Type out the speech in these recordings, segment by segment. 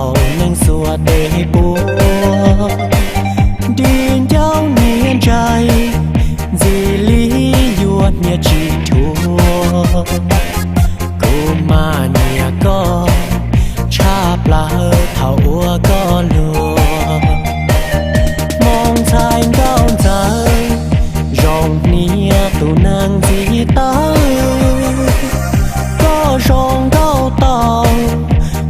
Thaum neeg xuas tes puag, nti ncauj niam ntsais, ntxim li yuav hnia tsis dhuav. Kuv mas nyiam koj tshaj plaws thaum uas koj luag, moo ntxhais nkauj ntxawm, zoo hnia tus neeg ntxim tawv. Koj zoo nkauj tau,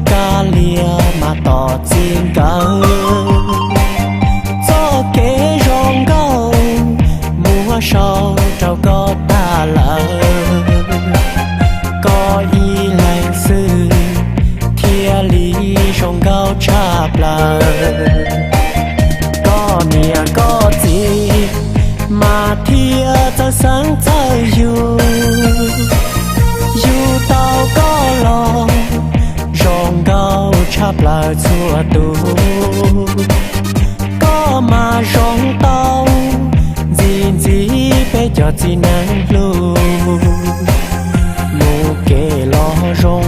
kav liam mas tos txij nkawm. Txoj kev zoo nkauj muab sau rau koj tag lawm. Koj ib leeg xwb thiaj li zoo nkauj tshaj plaws. Koj niam koj txiv mas thiaj txawj xeeb txawj yug, yug tau koj los zoo nkauj tshaj plaws txhua tus. Koj mas zoo tau ntxim ntxim peb cov txiv neej hlub, mus kev los zoo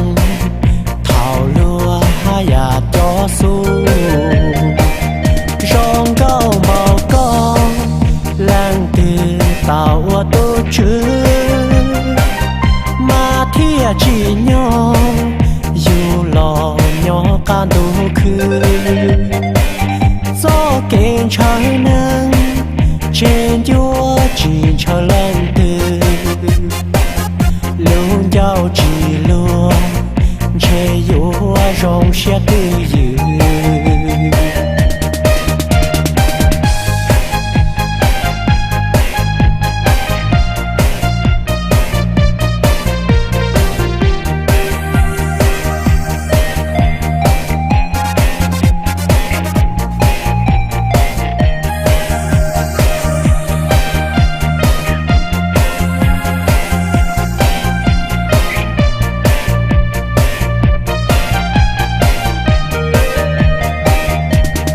thaum luag haj yam cov xub. Zoo nkauj npaum koj, leej twg tau ua tus tswv mas thiaj tsim nyog yug los nyob qab ntuj khwb. Txoj kev ntshaw neeg tseg ncuab tsis ntshaw leej twg, lub ncauj tsis luag ntshe yuav zoo siab twj ywm.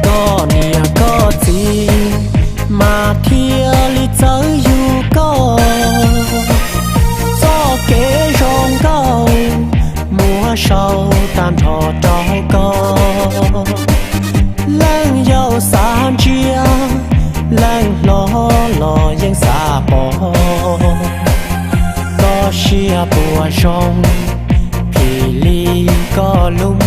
Koj niam koj txiv mas thiaj li txawj yug koj. Txoj kev zoo nkauj muab sau tag nrho rau koj. Leej yau xav ntsia, leej hlob los yeej xav pom. Koj siab puas zoo, phim li koj lub